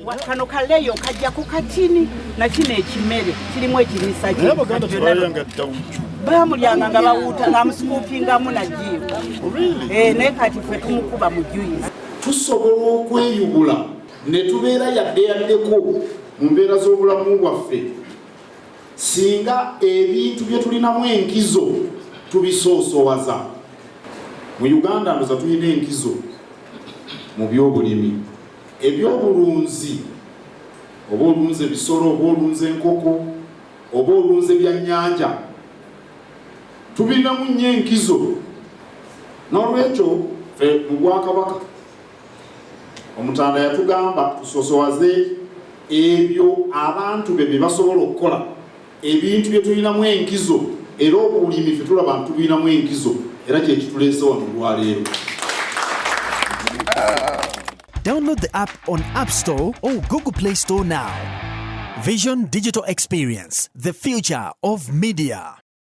Kano kaleyo kajja ku katini nakino ekimere kirimu ekiriisa. Naye Abaganda tebalyanga ddawuju. Bamulyanga nga bawuuta nga amusikuupingamu najiiko. Really? Eh, naye kati ffe tumukuba mu juice. Tusobola okweyubula ne tubeera yadde yaddeko mu mbeera z'obulamu bwaffe singa ebintu bye tulinamu enkizo tubisoosowaza. Mu Uganda ndoza tulina enkizo mu byobulimi, ebyobulunzi, oba olunze ebisolo, oba olunze enkoko, oba olunze byannyanja, tubirinamu nnyo enkizo. N'olwekyo ffe mu bwakabaka, Omutanda yatugamba tusosowaze ebyo abantu be bye basobola okukola, ebintu bye tulinamu enkizo, era obulimi ffe tulaba nti tubirinamu enkizo, era kyekituleese wano olwaleero. Download the app on App Store or Google Play Store now. Vision Digital Experience, the future of media.